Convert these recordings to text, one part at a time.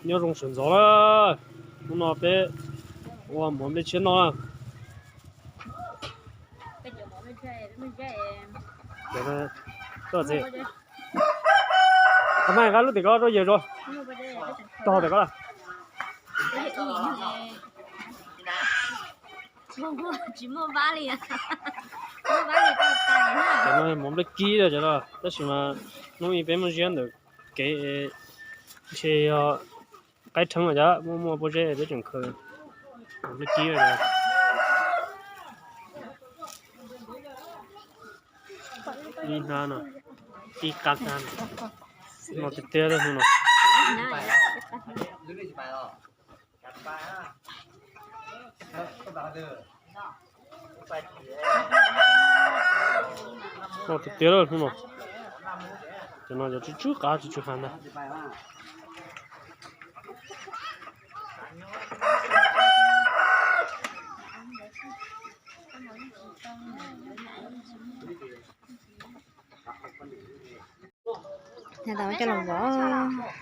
Nyob zoo sawv ntxov na, hnub no peb ua mov nplej tshiab noj na. Tsis, qab lub tim ko rau yawg tso, tog tim ko. Cov no mov nplej kib cov no, tab sis mas hnub ib peb muaj ziab ntawm kev ntshe yog qaib rheeb los cas muaj muaj pob zeb peb tseem khaws mov nplej kib. Ib hnab no, ib qab hnab no, no tiag tiag lawm hnub no. No tiag tiag lawm hnub no. Cov no cov tsw tsw qab tsw tsw hav ntag. Coj los vov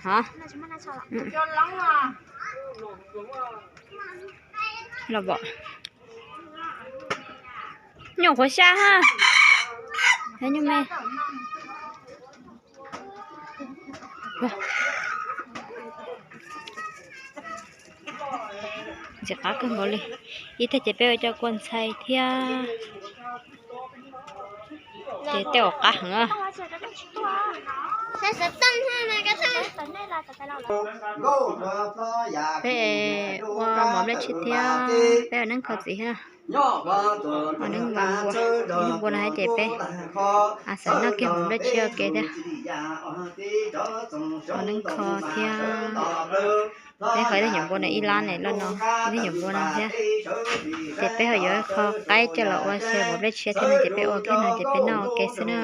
hov. Los vov. Nyuj qhuav xya ha. Nyuj me. Ntxim qab kawg nkaus li. Ib tag ces peb ua cov kua ntxhais thiab. Ces tej uas qab heev. Peb ua mov nplej tshiab thiab peb ua neeb kho txiv thiab. Ua neeb npua, neeb npua no hais ces peb xav noj kiag mov nplej tshiab ua ke thiab. Ua neeb kho thiab. Peb kho ib tug nyuam npua no ib lab ne loj no, ib tug nyuam npua no thiab. Ces peb ho yuav kho qaib coj los ua xyaw mov nplej tshiab thiab no ces peb ua kiag no ces peb noj ua ke xwb na.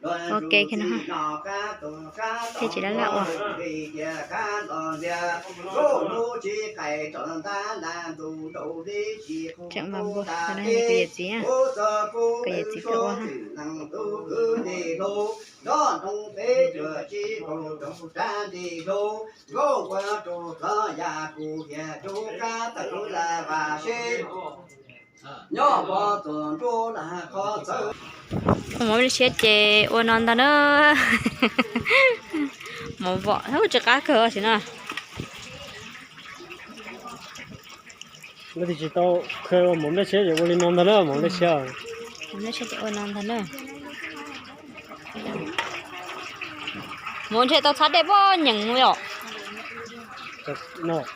Ua ke kiag no, thiaj tsis laj laj ua. Tseem mas npua, kuv yawm txiv, kuv yawm txiv tuaj ua. Ua mov nplej tshiab ces ua no ntag na. Mov vom tsis qab kawg os sim no. Leej twg tsis tau khaws ua mov nplej tshiab ces ua li no ntag na, mov nplej tshiab. Mov nplej tshiab ces ua no ntag na. Mov ntshe tau txhab dej poj nyeem yom. Nws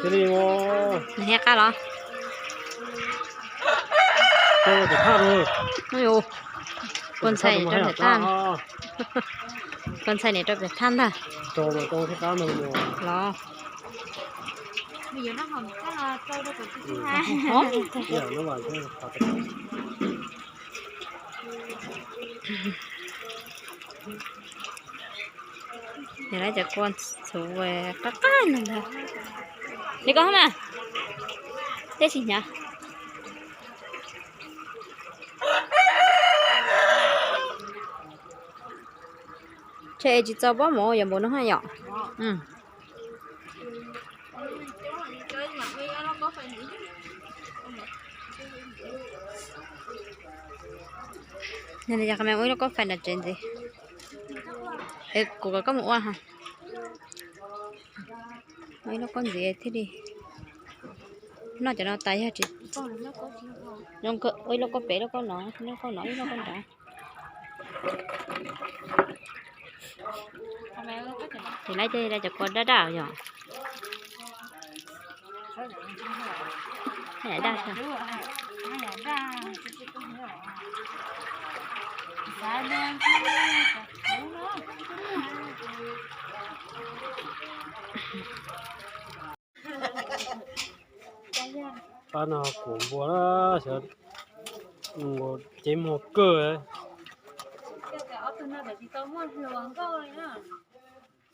thiaj li nws thiaj qab los. Kua ntxhais rau pem thaj, kua ntxhais nim rau pem thaj ntag. Los. Yog lawv cov kua txhuv qab qab no ntag. Li koj hov mas, tej tsis hnyav. Tshe tsis txaus pob mov yom, npaum no yom. Yog li yog qhov me ua ib lub kob fais nram tsev ntxiv. Kuv kom koj mus ua ha. Ua ib lub kob ntxiv thiaj li noj cov no tas yog tsis, ua ib lub kob pem, lub kob no, ib lub kob no, ib lub kob nrad. Ces lawv cov kua daj daj yom. Pab no kuam npua na, xyov cev muag kawg.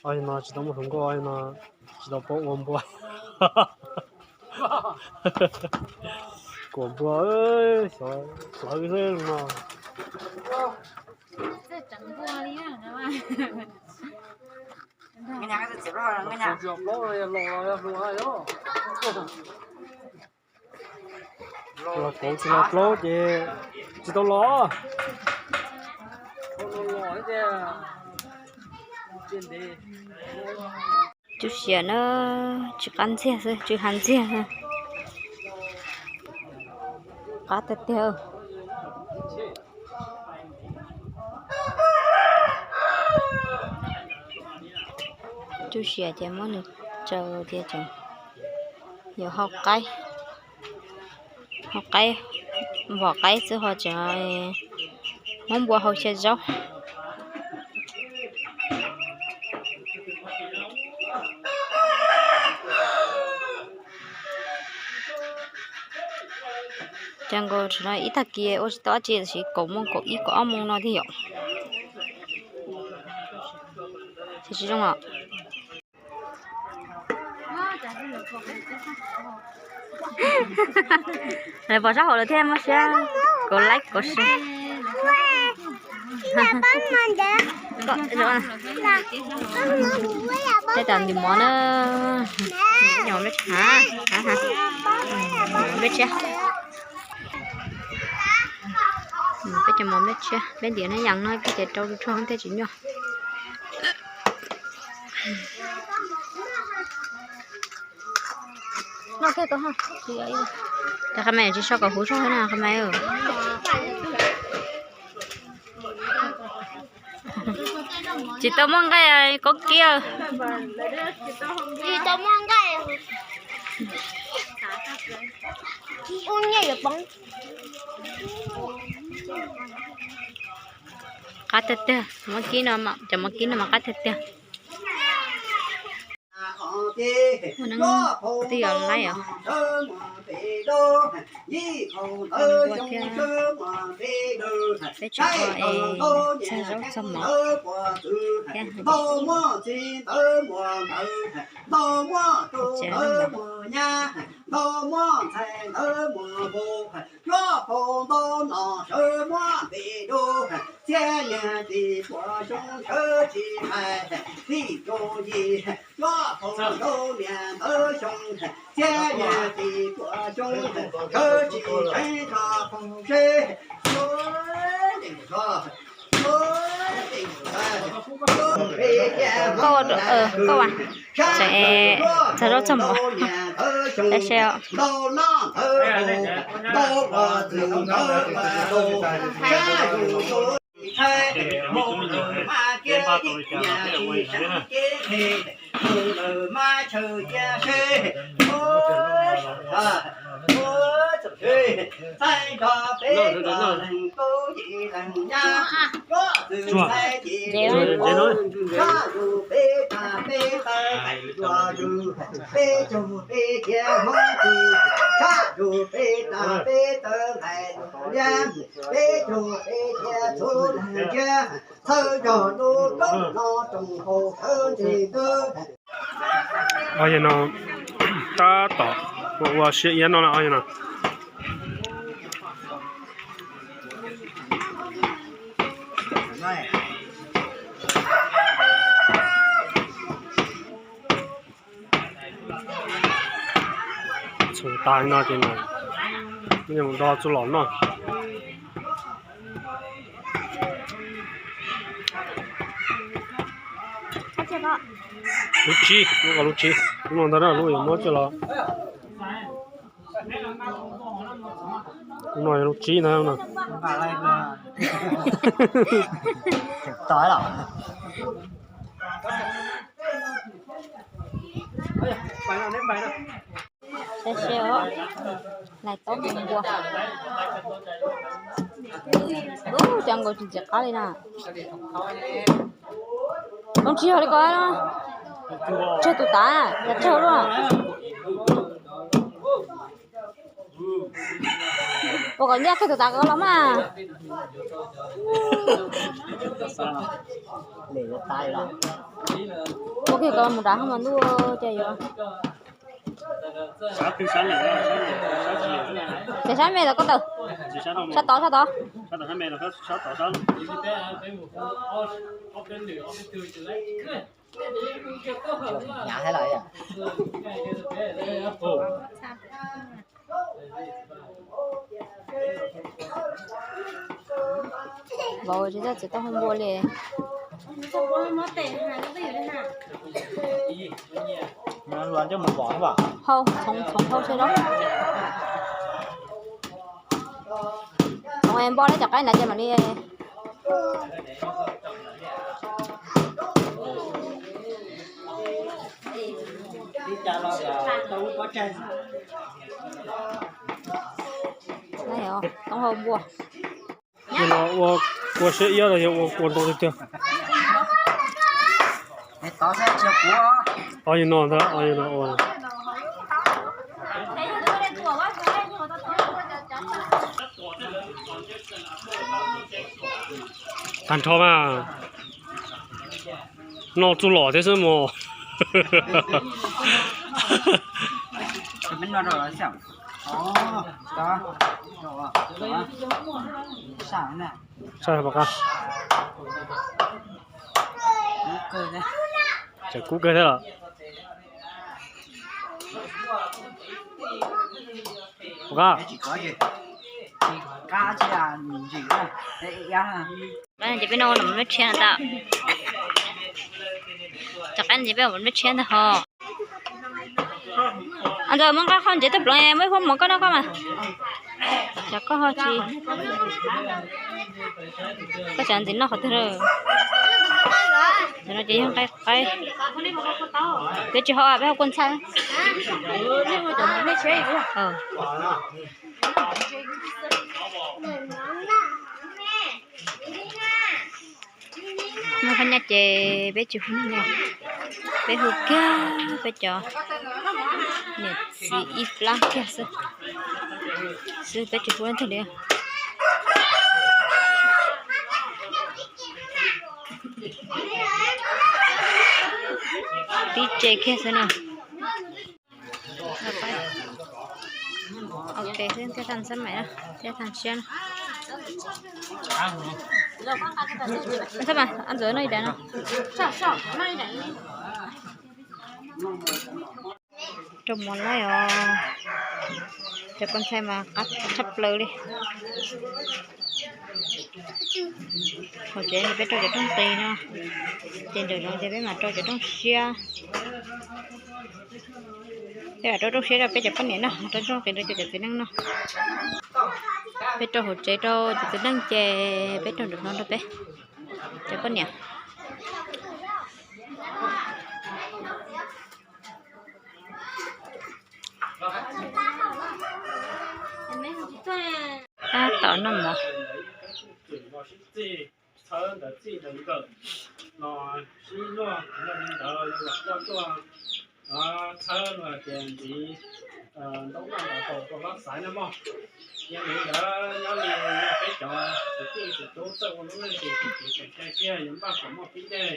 Ob no tsis tau muaj hluas nkauj, no tsis tau pab ua npua. Kuam npua, xyov xwb no. Los kauv tsis los plaub ces tsis tau los. Tsuj sia na, tsw qab ntxiag xwb, tsw ha ntxiag xwb. Qab tiag tiag. Tsuj sia ces muab nws tsaws ces tseem yuav hau qaib, hau qaib, vom qaib xwb ho tseem muab npua hau xyaw zaub. Cas nkaus tseem no ib tag kis ua tsis tau dab tsi tiam sis kaum moos kaum ib kaum ob moos no tiag yom. Tsis zoo os. Lawv pom sab hauv lawv thiaj muab siab, kauv like kauv share. Tej tas ntim mov na, ntim mov nplej tshiab, nplej tshiab, peb cov mov nplej tshiab, peb ntim na yas no peb ces rau rau thiaj tsis nyuaj. Qhov me tsis so kom huv zog na qhov me. Tsis tau muaj nqaij kaub kib. Tsis tau muaj nqaij. Ub, nyiaj yuav poob. Qab tiag tiag, muab kib no, cov muab kib no mas qab tiag tiag. Ua neeb twb yuav laib os. Thiab peb tseem ua es txog zaub txog mov thiab. Tsev no mas. Koj, koj as, tseem txog zaub txog mov, saib seb os. Ob yog no tab tom ua siab iab no na, ob yog no. Txhoov tas li no ces mus do txuj lom noj. Lub tsib, lub ko lub tsib, lub no ntag na, lub yuav muab coj los. Lub no yog lub tsib ntag no. Saib seb os, lais taub npua. Ub, cov nkaus tsis ntxim qab li na. Lub tsib yog li ko, tsawg tus tav, yog tsawg luaj. Ua kom ntiaj teb tus tav ko los mas. Ua kiag kom mus nrad hauv mas ntuj, ces yuav. Ces sab me los koj tawm. Sab tod, sab tod. Hnyav thiab lawm. Vauv tsis txawj txiav taub hau npua li. Hau, txhoov txhoov hau xwb los. Txhoov npoj lawm cov qaib ntawd ces mam li. Taub hau npua. Yog no ua kua siab iab los yog ua kua ntoo tiag tiag? Os, yog no ntag, os, yog no ua. Tag nrho mas. Noj txuj lom thiab xwb mos. Saj pom qab. Tseem kub kawg thiab los. Pom qab. Ces peb no mus nplej tshiab ntag. Cov qaib no ces peb mus nplej tshiab ntag ho. Ntxawm, muab nqaij qhov ntsev tawg pleev, muab ib huab mov koj noj koj mas. Cov koj ho tsis, koj cov ntxiv noj qhov twg lawm? Cov no ces yog nqaij qaib. Peb tsis haus, peb haus kua ntxhab. Muaj phab nyaj ces peb tsis hu neeg li, peb hu kiag peb cov niam txiv ib plab kiag xwb, xwb peb tsis hu leej twg li. Tib tse kiag xwb na. Ok, thiaj tag xab maim na, thiaj tag siab na. Xab maim, ntxuav noj ib daim no. Rau mov laib os, cov kua ntxhai mas qab tshaj plaws li. Hauv tsev no peb rau cov rooj qis no, ces nraum zoov ces peb mam rau cov rooj siab. Peb mam rau rooj siab rau peb cov poj niam noj, rau rooj qis rau cov txiv neej noj. Peb rau hauv tsev rau cov txiv neej ces peb rau nraum no rau peb cov poj niam. Tab tom noj mov. Txhawb ntawd txij ntawd nkawm los sib luaj, yog li ntawd yus lam coj tuaj txhawb los hais tias ntxiv ntaub noj ntawd haus rau Vaj Xaiv na mog. Yog li ntawd nyob li yog peb cov kwv tij txiv tub txawj ua lub neej ces tseem ceev cai kiag yuav npaj kom muaj pib dej.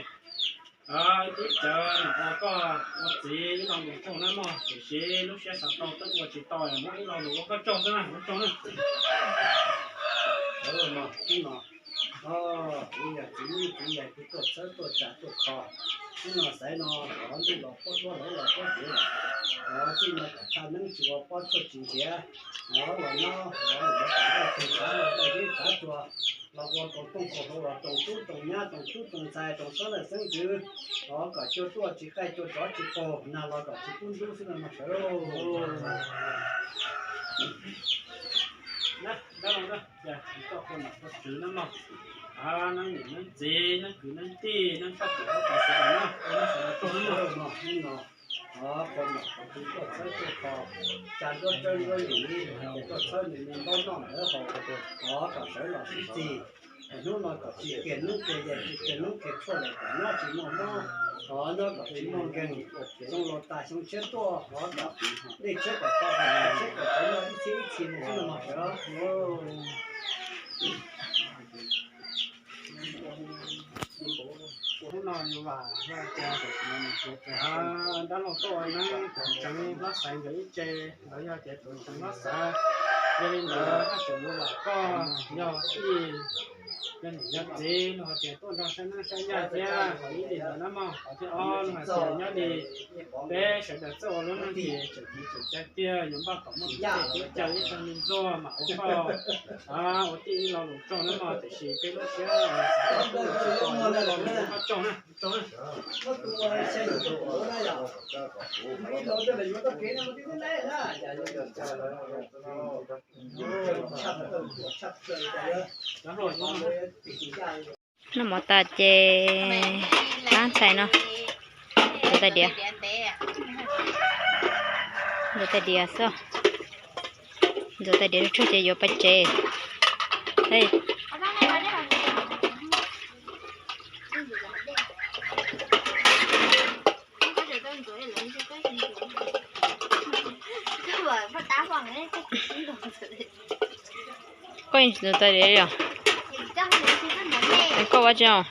Tib cawv no ua koj ua txiv ib lo lus tsaug na mog, tiam sis lub siab xav tau twb ua tsis tau, muab ib lo lus ua koj tsaug xwb na, ua tsaug na. Hnub no kuv yog txiv neej txiv yaig kuv tuaj txhawb tuaj tsa tuaj kho. Hnub no Xaiv no thov ntuj los pab duab los los pab kev lawm. Thov txij no kom txha neeb tsis ua pob tshuaj tsis nrhiav, los nyob los ua kom nqaij tug tsav los nqaij zeb tsav tsua, los ua roos tooj kaus hauv los roos tub roos nyab roos tub roos ntxhais roos xeeb leej xeeb ntxwv. Thov kom cua tuaj tsis qaij cua tsov tsis qaug, nag los kom tsis kub ntub xwb no mas sawv. Dab laug na, yog tsis koj ua nom ua tswv na mog, neeb niam neeb txiv neeb kwv neeb tij neeb tshaj tawm huab tais xwb na, ua neeb sawv daws tsaug na mog. Thov ua nom ua tswv tuaj txhawb tuaj kho, tsa nruab tsawb nruab yim li, tuaj txhawb nws me ntaub noj ntawd haus, thov kom sawv los sib txig. Hnub no kom tsis kiag hnub kiag yaig, tsis kiag hnub kiag tshuaj lawm, kom nyob tsis muaj mob, thov nyob kom tsis muaj nkeeg. Xyoo laus tas xyoo tshiab tuaj, thov kom dej tshiab kom tau, hav tshiab kom tau noj ib txhiab ib txhis mus xwb no mog. Hnub no yus vam yog tias dab laug tuaj ua neeb tuam tseev Vaj Xaiv nkawd ib tse, los yog tias tuam tseev Vaj Xaiv Yog li ntawd, tseem yuav vam koj yog ib, yog niam yog txiv los hais tias tuaj nrog saib neeb saib yaig thiab. Qhov ib li ntawd na mog, qhov thib ob los hais tias nyob li peb sawv daws txawj ua lub neej ces tseem ceev tseem cai tiag, yuav npaj kom muaj tus tej kev cai ib tag li ntxuag mam ua koj ua tij ib lo lus tsaug na mog, tiam sis peb lub siab xav kom koj ua lub lo lus tsaug na. Noj mov tas ces pab ntxhais no ntxuav tais diav, ntxuav tais diav xwb, ntxuav tais diav tshuaj ces yuav pais tsev. Koj yeej tsis ntxuav tais diav li os? Koj ua tsi os?